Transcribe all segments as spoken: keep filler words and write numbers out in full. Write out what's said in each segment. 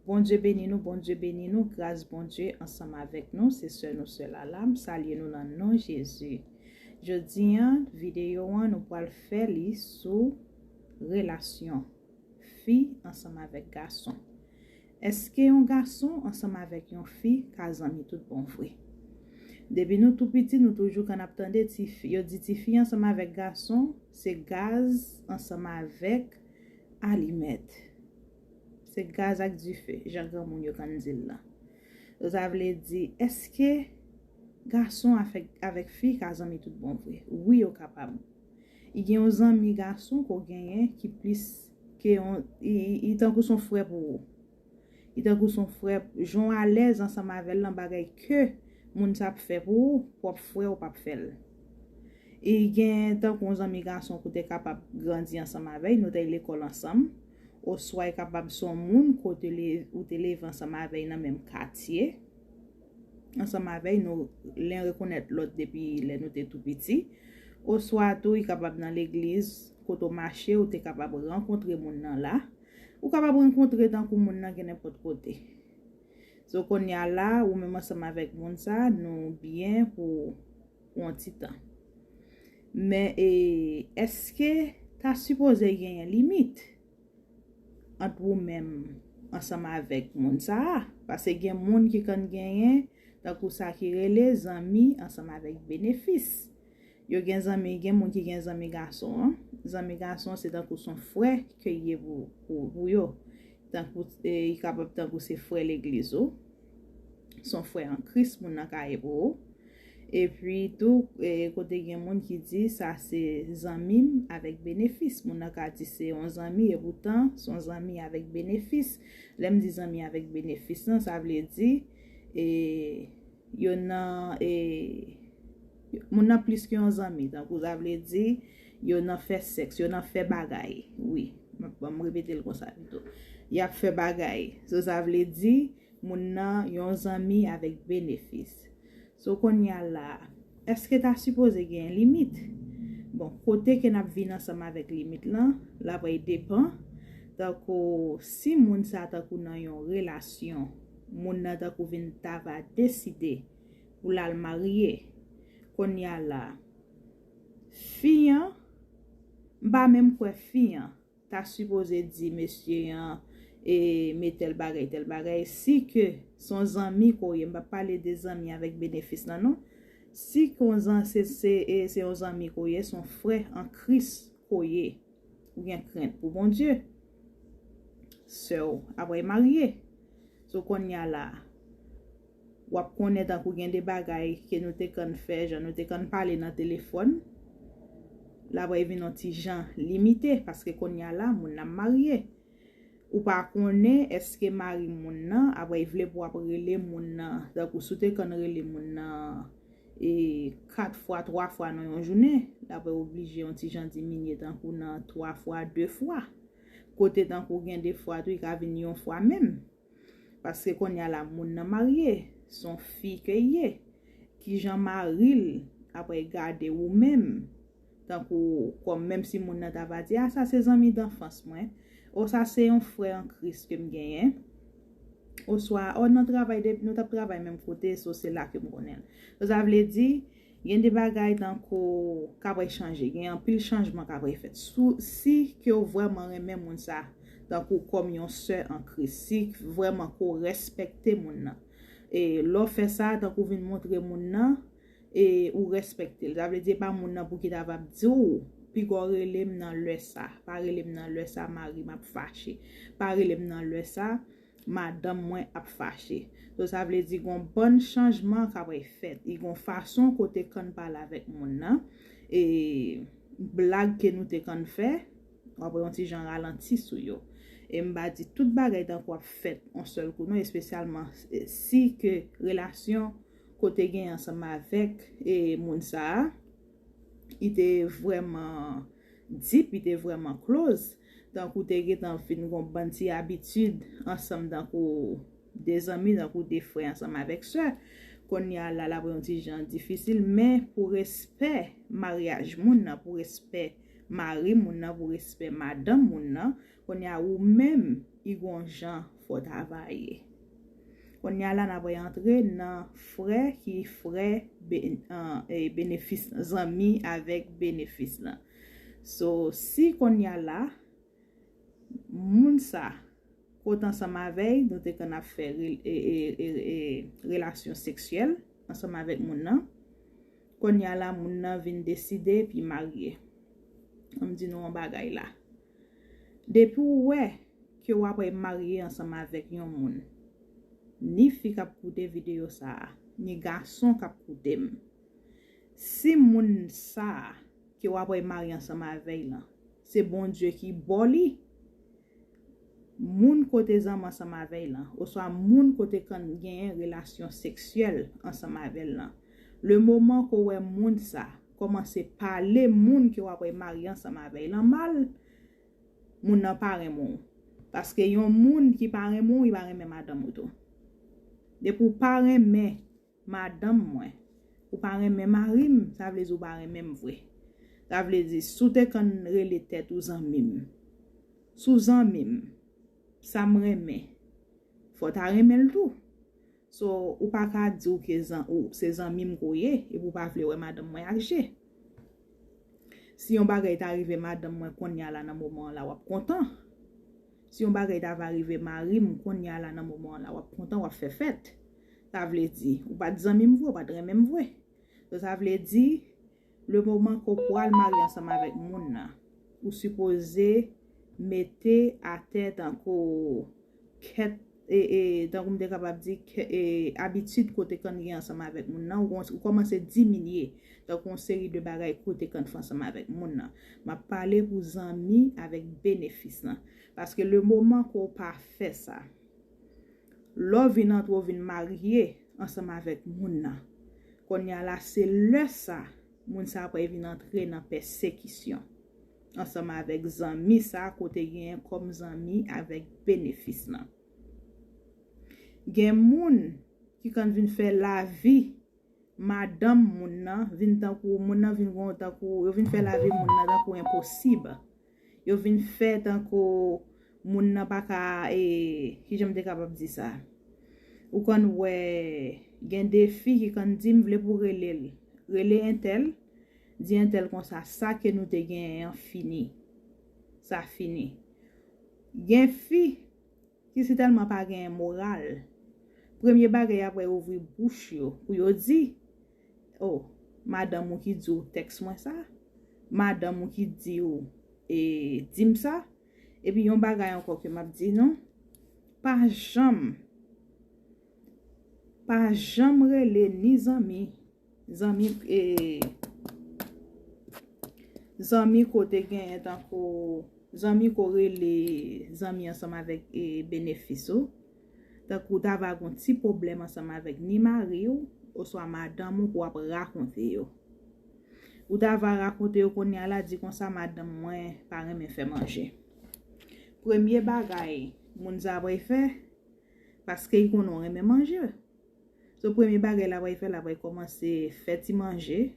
Bondye beni nou, Bondye beni nou, gras Bondye ansanm avèk nou, se sè nou sè Lala, m salye nou nan non Jezi. Jodi an, videyo an, nou pral fè li sou relasyon fi ansanm avèk gason. Èske yon gason ansanm avèk yon fi ka zanmi tout bon vre? Depi nou tou piti, nou toujou konn ap tande tifi, yo di tifi ansanm avèk gason, se gaz ansanm avèk alimèt. Se gaz ak dife, jan granmoun yo konn di l lan. Sa vle di, èske gason avèk, avèk fi ka zanmi tout bon vre? Wi, yo kapab. I gen yon zanmi gason ke w genyen ki plis ke yon, i, i, i tankou son frè pou ou. I tankou son frè, jan w alèz ansanm avè l lan, bagay ke moun sa ap fè pou ou, pwòp frè ou p ap fè l. I gen tankou yon zanmi gason ke w te kapab grandi ansanm avè l, nou te al lekòl ansanm, oswa i kapab se yon moun ke w te le-, ou te leve ansanm avè l nan menm katye, ansanm avè l, nou len rekonèt lòt depi lè nou te tou piti, oswa tou i kapab nan legliz, kote w mache, ou te kapab rankontre moun nan la, ou kapab rankontre tankou moun nan gen nenpòt kote. So, kounye a la, ou menm ansanm avèk moun sa, nou byen pou, pou yon ti tan. Men, e, èske ta sipoze genyen limit ant ou menm ansanm avèk moun sa a? Paske gen moun ki konn genyen, tankou sa ki rele zanmi ansanm avèk benefis. Yo gen zanmi, gen moun ki gen zanmi gason an. Zanmi gason se tankou se yon frè ke l ye pou, pou, pou yo. Tankou, e, li kapab tankou se frè legliz ou. Se yon frè an Kris moun nan ka ye pou ou. Epi tou, e, kote gen moun ki di sa se zanmi m avèk benefis. Moun nan ka di se yon zanmi, epoutan se yon zanmi avèk benefis. Lè m di zanmi avèk benefis lan, sa vle di, e, yo nan, e, moun nan plis ke yon zanmi. Tankou sa vle di, yo nan fè sèks, yo nan fè bagay. Wi, m, m repete l konsa pito. Y ap fè bagay. So, sa vle di, moun nan yon zanmi avèk benefis. So, kounye a la, èske ta sipoze gen limit? Bon, kote ke n ap vin ansanm avèk limit lan, l ap depann. Tankou, si moun sa tankou nan yon relasyon, moun nan tankou vin ta va deside pou l al marye. Kounye a la, fi an, m pa menm kwè fi an ta sipoze di mesye an, e, men tèl bagay, tèl bagay. Si ke se yon zanmi ke w ye, m p ap pale de zanmi avèk benefis lan, non. Si ke yon zan-, se, se, e, se yon zanmi ke w ye, se yon frè an Kris ke w ye, ou gen krent pou Bondye, sè w ap marye. So, kounye a la, w ap konnen tankou gen de bagay ke nou te konn fè, jan nou te konn pale nan telefòn, l ap vin yon ti jan limite, paske kounye a la, moun nan marye. Ou pa konnen èske mari moun nan ap vle pou w ap rele moun nan, tankou si w te konn rele moun nan, e, kat fwa, twa fwa nan yon jounen, l ap oblije yon ti jan diminye, tankou nan twa fwa, de fwa. Kote tankou gen de fwa tou, li ka vin yon fwa menm. Paske kounye a la, moun nan marye, se yon fi ke l ye. Kijan mari l ap gade ou menm? Tankou, kòm menm si moun nan ta va di, a, sa se zanmi danfans mwen, o sa se yon frè an Kris ke m genyen, oswa, o nan travay, de, nou t ap travay menm kote, so se la ke m konnen l. So, sa vle di, gen de bagay tankou k ap chanje, gen anpil chanjman k ap fèt. Sou, si ke w vrèman renmen moun sa, tankou kòm yon sè an Kris, si vrèman ke w respekte moun nan, e lè w fè sa, tankou w vin montre moun nan, e ou respekte l. Sa vle di, e pa moun nan pou ki ta va ap di w, piga w rele m nan lè sa, pa rele m nan lè sa, mari m ap fache. Pa rele m nan lè sa, madanm mwen ap fache. So, sa vle di, gon bann chanjman k ap fèt. I gon fason kote konn pale avèk moun nan. E blag ke nou te konn fè, w ap yon ti jan ralanti sou yo. E m pa di tout bagay tankou ap fèt yon sèl kou, non, espesyalman, e, si ke relasyon kote gen ansanm avèk, e, moun sa a, li te vrèman deep, li te vrèman close. Tankou te gentan fin gon bann ti abitid ansanm, tankou de zanmi, tankou de frè ansanm avèk sè. Kounye a la, l ap yon ti jan difisil, men pou respè maryaj moun nan, pou respè mari moun nan, pou respè madanm moun nan, kounye a ou menm, i gon jan fò w travay. Kounye a la, n ap antre nan frè ki frè be- an- e, benefis lan, zanmi avèk benefis lan. So, si kounye a la, moun sa, kot ansanm avè l, nou te konn ap fè re- e- e- e- e- relasyon seksyèl ansanm avèk moun nan, kounye a la, moun nan vin deside epi marye. Ann di nou yon bagay la. Depi w wè ke w apral marye ansanm avèk yon moun, ni fi k ap koute videyo sa a, ni gason k ap koute m, si moun sa a ke w apral marye ansanm avè l lan, se Bondye ki ba w li, moun kote zanmi ansanm avè l lan, oswa moun kote konn genyen relasyon seksyèl ansanm avè l lan, le moman ke w wè moun sa kòmanse pale moun ke w apral marye ansanm avè l lan mal, moun nan pa renmen w. Paske yon moun ki pa renmen w, li pa renmen madanm ou tou. Depi w pa renmen madanm mwen, ou pa renmen mari m, sa vle di ou pa renmen m vre. Sa vle di, si w te konn rele tèt ou zanmi m, si w zanmi m, sa m renmen, fò w ta renmen l tou. So, ou pa ka di w ke zan- ou se zanmi m ke w ye, epi w pa vle wè madanm mwen ak je. Si yon bagay ta rive madanm mwen kounye a la nan moman an la, w ap kontan. Si yon bagay ta va rive mari m kounye a la nan moman an la, w ap kontan, w ap fè fèt. Sa vle di, ou pa t zanmi m vre, ou pa t renmen m vre. So, sa vle di, le moman ke w pral marye ansanm avèk moun nan, ou sipoze mete atè tankou kèt, e, e, tankou m te kapab di, kè- e, abitid ke w te konn gen ansanm avèk moun nan, ou, ou kòmanse diminye tankou yon seri de bagay ke w te konn fè ansanm avèk moun nan. M ap pale pou zanmi avèk benefis lan. Paske le moman ke w pa fè sa, lè w vin antre, w vin marye ansanm avèk moun nan. Kounye a la, se lè sa, moun sa apral vin antre nan pèsekisyon ansanm avèk zanmi sa ke w te genyen kòm zanmi avèk benefis lan. Gen moun ki konn vin fè lavi madanm moun nan, vin tankou, moun nan vin gon tankou, yo vin fè lavi moun nan tankou enposib. Yo vin fè tankou moun nan pa ka, e, kijan m te kapab di sa? Ou konn wè, gen de fi ki konn di, "M vle pou w rele l. Rele entèl, di entèl konsa, sa ke nou te genyen an fini. Sa fini." Gen fi ki sitèlman pa genyen moral, premye bagay y ap wè, ouvri bouch yo pou yo di, "O, madanm ou ki di w tèks mwen sa, madanm ou ki di w, e, di m sa." Epi yon bagay ankò ke m ap di nou, pa janm, pa janm rele ni zanmi, zanmi, e, zanmi ke w te genyen tankou, zanmi ke w rele zanmi ansanm avèk, e, benefis ou. Tankou w ta va gon ti pwoblèm ansanm avèk ni mari w, oswa madanm ou, ke w ap rakonte yo. Ou ta va rakonte yo kounye a la, di konsa, "Madanm mwen pa renmen fè manje." Premye bagay moun sa apral fè, paske li konnen w renmen manje. So, premye bagay l apral fè, l apral kòmanse fè ti manje.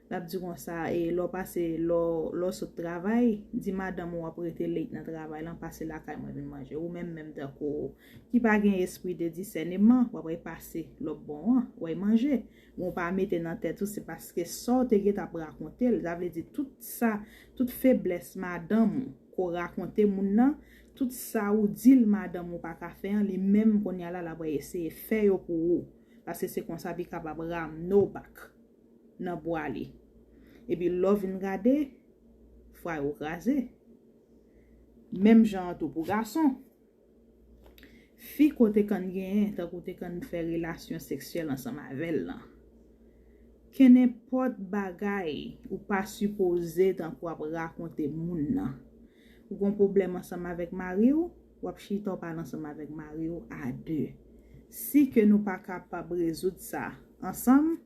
L ap di konsa, e, lè w pase, lè w, lè w sot travay, di madanm ou w ap rete late nan travay lan, pase lakay mwen vin manje. Ou menm, menm tankou ki pa gen espri de disèneman, w apral pase lè w bon an, w al manje. Men w pa mete nan tèt ou, se paske sa w te gentan ap rakonte l, sa vle di tout sa, tout feblès madanm ou ke w rakonte moun nan, tout sa ou di l madanm ou pa ka fè an, li menm kounye a la, l apral eseye fè yo pou ou. Paske se konsa li kapab ramne w back nan bwa li. Epi lè w vin gade, fwa yo kraze. Menm jan an tou pou gason. Fi ke w te konn genyen, tankou w te konn fè relasyon seksyèl ansanm avè l lan. Kenenpòt bagay ou pa sipoze tankou ap rakonte moun nan. Ou gon pwoblèm ansanm avèk mari w, w ap chita w pale ansanm avèk mari w a de. Si ke nou pa kapab rezoud sa ansanm,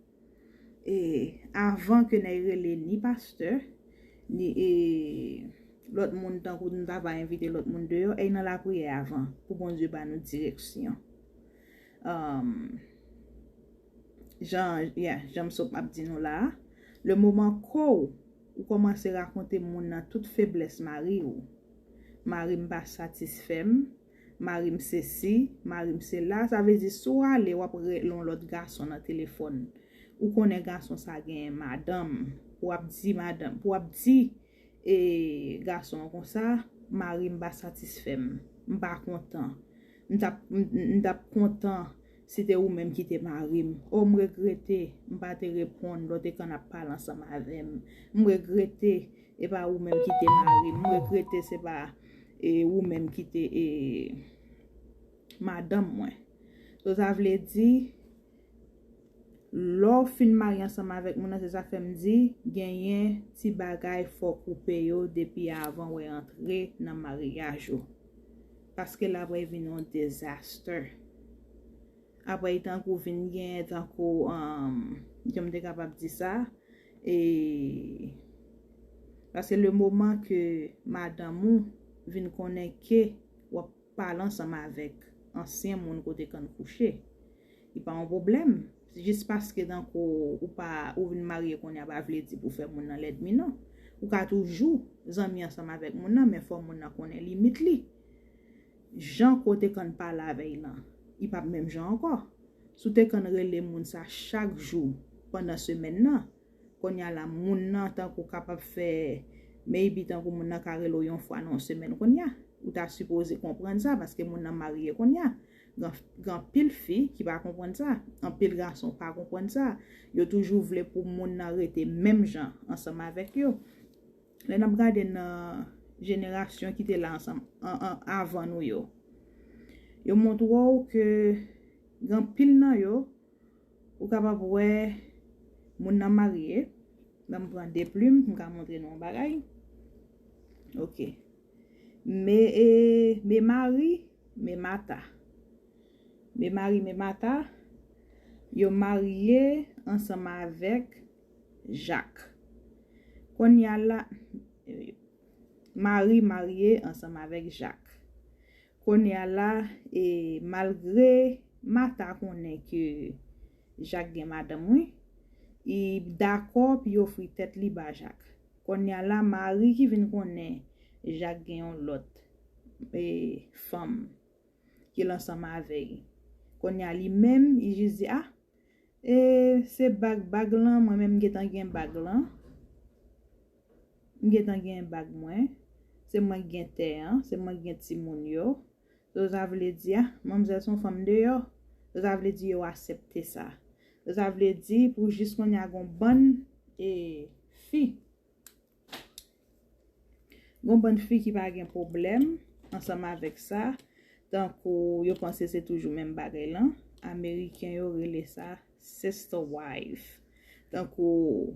e, avan ke n al rele ni pastè, ni, e, lòt moun, tankou nou ta va envite lòt moun deyò, e nan lapriyè avan, pou Bondye ba nou direksyon. Um, jan, yeah, jan m sot ap di nou la a, le moman ke w, ou kòmanse rakonte moun nan tout feblès mari w, mari m pa satisfè m, mari m sesi, mari m sela. Sa vle di, si w ale, w ap rele yon lòt gason nan telefòn, ou konnen gason sa genyen madanm, pou w ap di madanm, pou w ap di e gason an konsa, mari m pa satisfè m, m pa kontan. M t ap, m, m t ap kontan si te ou menm ki te mari m. O, m regrete, m pa te reponn lè w te konn ap pale ansanm avè m. M regrete, e pa ou menm ki te mari m. M regrete, se pa e, ou menm ki te e, madanm mwen. So, sa vle di, lè w fin marye ansanm avèk moun nan, se sa fè m di, genyen ti bagay fò koupe yo depi avan w antre nan maryaj ou. Paske l ap vin yon disaster. Apre, tankou vin gen, tankou, um, jan m te kapab di sa, e, paske le moman ke madanm ou vin konnen ke w ap pale ansanm avèk ansyen moun kote konn kouche, li pa yon pwoblèm. Jis paske tankou ou pa, ou vin marye kounye a pa vle di pou fè moun nan lènmi non. Ou ka toujou zanmi ansanm avèk moun nan, men fò moun nan konnen limit li. Jan ke w te konn pale avè l lan, li p ap menm jan ankò. Si w te konn rele moun sa chak jou pandan semèn nan, kounye a la, moun nan tankou kapab fè, maybe tankou moun nan ka rele w yon fwa nan yon semèn kounye a. Ou ta sipoze konprann sa, paske moun nan marye kounye a. Gen, gen anpil fi ki pa konprann sa. Anpil gason pa konprann sa. Yo toujou vle pou moun nan rete menm jan ansanm avèk yo. Lè n ap gade nan jenerasyon ki te la ansanm, an, an, avan nou yo, yo montre w ke gen anpil nan yo, ou kapab wè moun nan marye. Ban m pran de plim, m ka montre nou yon bagay. Ok. Me, e, me mari, me mata. Me mari, me mata, yo marye ansanm avèk Jak. Kounye a la, mari marye ansanm avèk Jak. Kounye a la, e, malgre mata konnen ke Jak gen madanm, wi, li dakò pou l ofri tèt li ba Jak. Kounye a la, mari ki vin konnen Jak gen yon lòt, e, fanm ki l ansanm avè l. Kounye a li menm, li jis di, ah, e, se bag, bag lan, mwen menm m gentan gen bag lan. M gentan gen bag mwen. Se mwen ki gen tè an, se mwen ki gen timoun yo. So, sa vle di, ah, manmzèl se yon fanm deyò. So, sa vle di yo aksepte sa. So, sa vle di pou jis kounye a gon bann, e, fi. Gon bann fi ki pa gen pwoblèm ansanm avèk sa, tankou yo panse se toujou menm bagay lan. Ameriken yo rele sa sister wife. Tankou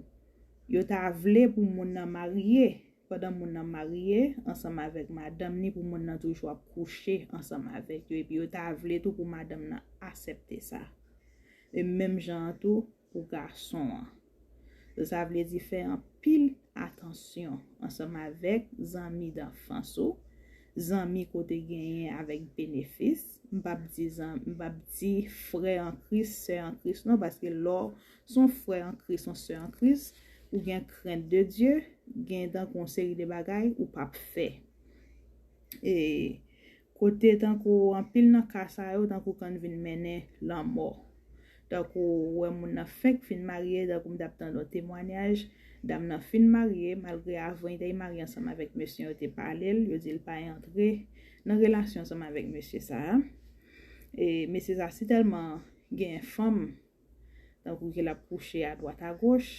yo ta vle pou moun nan marye, pandan moun nan marye ansanm avèk madanm ni, pou moun nan toujou ap kouche ansanm avèk yo, epi yo ta vle tou pou madanm nan aksepte sa. E menm jan an tou, pou gason an. Sa vle di fè anpil atansyon ansanm avèk zanmi danfans ou, zanmi kote genyen avèk benefis. M p ap di zanmi, m p ap di frè an Kris, sè an Kris non, paske lè w se yon frè an Kris, yon sè an Kris, ou gen krent de Dye, gen tankou yon seri de bagay ou p ap fè. E kote tankou anpil nan ka sa yo, tankou konn vin mennen lanmò. Tankou ou wè moun nan fenk fin marye, tankou m t ap tande yon temwanyaj, dam nan fin marye, malgre avan li te marye ansanm avèk mesye yo te pale l, yo di l pa antre nan relasyon ansanm avèk mesye sa a. E mesye sa si tèlman gen fanm, tankou ke l ap kouche adwat agoch,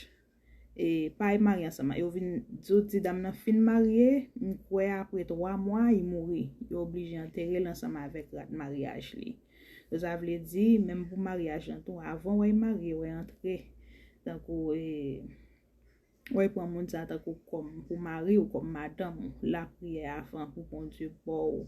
e pa al marye ansanm. Yo vin di, di dam nan fin marye, m kwè apre twa mwa, li mouri. Yo oblije antere l ansanm avèk rad maryaj li. So, sa vle di, menm pou maryaj lan tou, avan w al marye, w al antre. Tankou, e, w al pran moun sa tankou kòm pou mari w, kòm madanm ou. Lapriyè avan pou Bondye ba w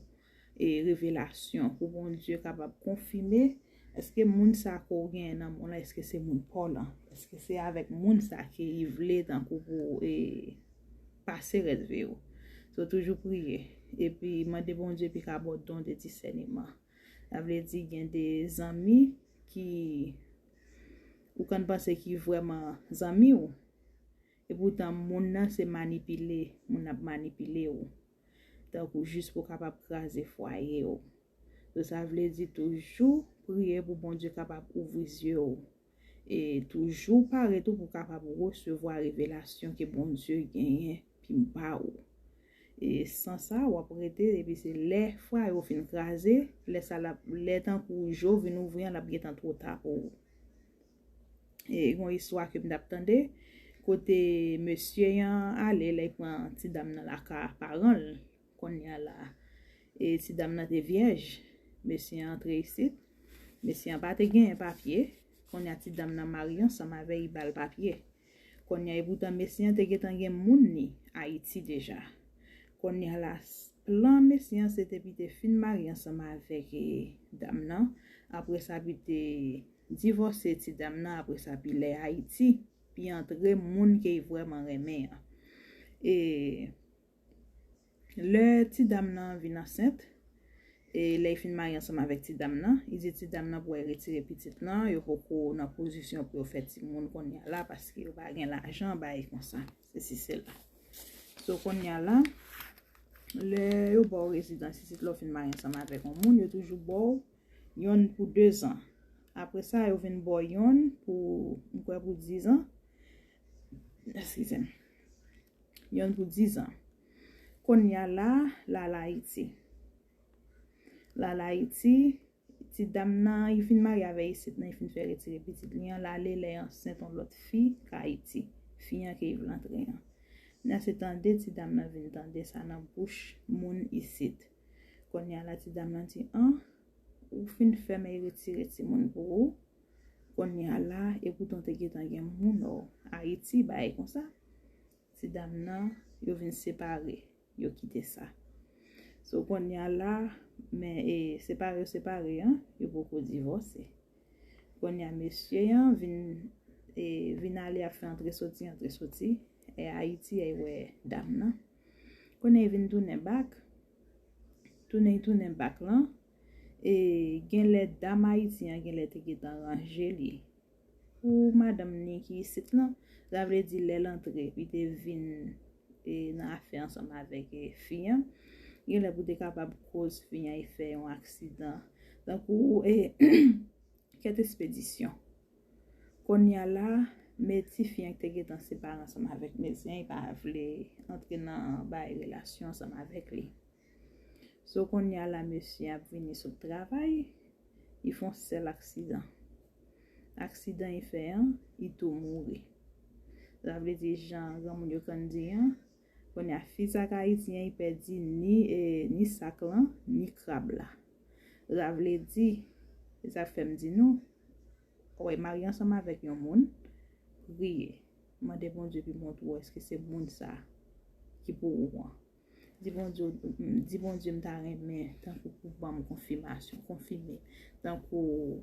e revelasyon, pou Bondye kapab konfime, èske moun sa ke w genyen nan men w lan, èske se moun pa w lan? Èske se avèk moun sa ke li vle tankou pou, e, pase rès vi w? So, toujou priye. Epi mande Bondye pou l ka ba w don de disèneman. Sa vle di gen de zanmi ki ou konn panse ki vrèman zanmi w. Epoutan moun nan se manipile, moun nan ap manipile w. Tankou jis pou kapab kraze fwaye w. So, sa vle di toujou priye pou Bondye kapab ouvri zye w. E toujou pare tou pou kapab resevwa revelasyon ke Bondye genyen pou ba ou. E san sa, w ap rete, epi se lè fwa yo fin kraze, lè sa l ap, lè tankou je w vin ouvri an, l ap gentan twò ta pou ou. E yon istwa ke m t ap tande, kote mesye an ale, lè l pran ti dam nan lakay paran l, kounye a la, e ti dam nan te vyèj, mesye an antre isit, mesye an pa te genyen papye, kounye a ti dam nan marye ansanm avè l, li ba l papye. Kounye a, epoutan mesye an te gentan gen moun li Ayiti deja. Kounye a la, s- plan mesye an se te pou te fin marye ansanm avèk, e, dam nan. Apre sa, pou te divòse ti dam nan. Apre sa, pou lè Ayiti, pou antre moun ke l vrèman renmen an. E lè ti dam nan vin ansent, e lè l fin marye ansanm avèk ti dam nan, li di ti dam nan pou al retire pitit lan, yo poko nan pozisyon pou yo fè timoun kounye a la, paske yo pa gen lajan, bagay konsa, sesi sela. So, kounye a la, lè yo ba w rezidans isit, lè w fin marye ansanm avèk yon moun, yo toujou ba w yonn pou dezan. Apre sa, yo vin ba w yonn pou, m kwè pou dizan. Eskize m. Yonn pou dizan. Kounye a la, l al Ayiti. L al Ayiti, ti dam nan, li fin marye avè isit nan, li fin fè retire pitit li an, l ale, lè ansent yon lòt fi k Ayiti. Fi an ke li vle antre an. Nan se tande ti dam nan vin tande sa nan bouch moun isit. Kounye a la, ti dam nan di, an, ou fin fè m al retire timoun pou ou. Kounye a la, epoutan te gentan gen moun o Ayiti, bagay konsa. Ti dam nan, yo vin separe, yo kite sa. So, kounye a la, men, e, separe yo separe an, yo poko divòse. Kounye a, mesye an vin, e, vin ale ap fè antre soti, antre soti. E Ayiti, e wè dam nan. Kounye a, li vin tounen bak. Tounen, li tounen bak lan. E genlè dam Ayiti an, genlè te gentan ranje li pou madanm ni ki isit lan. Sa vle di lè l antre, li te vin, e, nan afè ansanm avèk, e, fi an. Genlè pou te kapab koz fi an, li fè yon aksidan. Tankou, e, kèt espedisyon. Kounye a la, men ti fi an ki te gentan separe ansanm avèk mesye an, li pa vle antre nan bay relasyon ansanm avèk li. So, kounye a la, mesye ap vini sot travay, li fè yon sèl aksidan. Aksidan li fè an, li tou mouri. Sa vle di, jan granmoun yo konn di an, kounye a, fi sa k Ayiti an, li pèdi ni, e, ni sak lan, ni krab la. Sa vle di, se sa k fè m di nou, w ap marye ansanm avèk yon moun, priye. Mande Bondye pou montre w èske se moun sa ki pou ou an. Di Bondye, di Bondye m ta renmen tankou pou ban m konfimasyon, konfime, tankou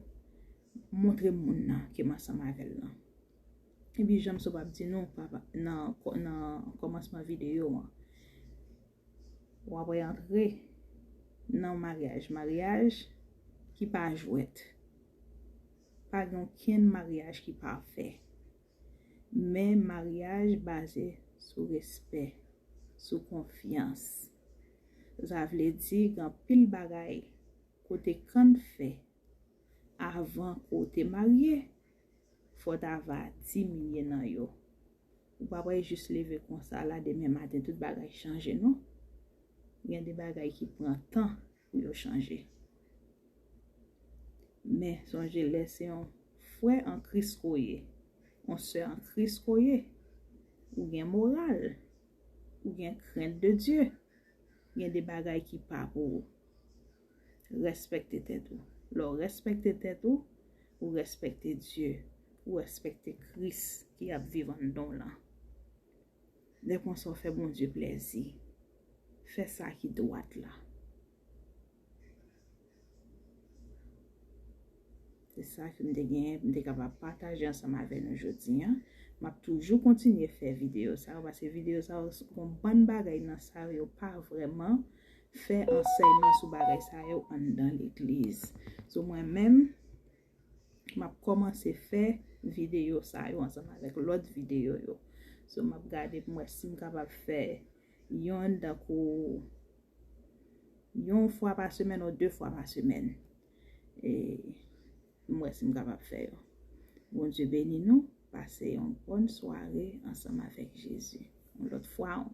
montre moun nan ke m ansanm avè l lan. Epi jan m sot ap di nou, papa, nan, nan kòmansman videyo an, w ap antre nan maryaj, maryaj ki pa jwèt. Pa gen okenn maryaj ki pafè. Men maryaj baze sou respè, sou konfyans. Sa vle di gen anpil bagay ke w te konn fè avan ke w te marye, fò w ta va diminye nan yo. Ou pa pral jis leve konsa la, demen maten tout bagay chanje, non. Gen de bagay ki pran tan pou yo chanje. Men sonje, lè se yon frè an Kris ke w ye, yon sè an Kris ke w ye, ou gen moral, ou gen krent de Dye, gen de bagay ki pa pou ou. Respekte tèt ou. Lè w respekte tèt ou, ou respekte Dye, ou respekte Kris ki ap viv anndan w lan. Lè konsa w fè Bondye plèzi. Fè sa ki dwat la. Se sa ke m te genyen pou m te kapab pataje ansanm avè nou jodi a. M ap toujou kontinye fè videyo sa yo, paske videyo sa yo, se yon bann bagay nan sa yo pa vrèman fè ansèyman sou bagay sa yo anndan legliz. So, mwen menm, m ap kòmanse fè videyo sa yo ansanm avèk lòt videyo yo. So, m ap gade pou m wè si m kapab fè yonn tankou yon fwa pa semèn ou de fwa pa semèn. E m wè si m kapab fè yo. Bondye beni nou. Pase yon bòn sware ansanm avèk Jezi. Yon lòt fwa, yon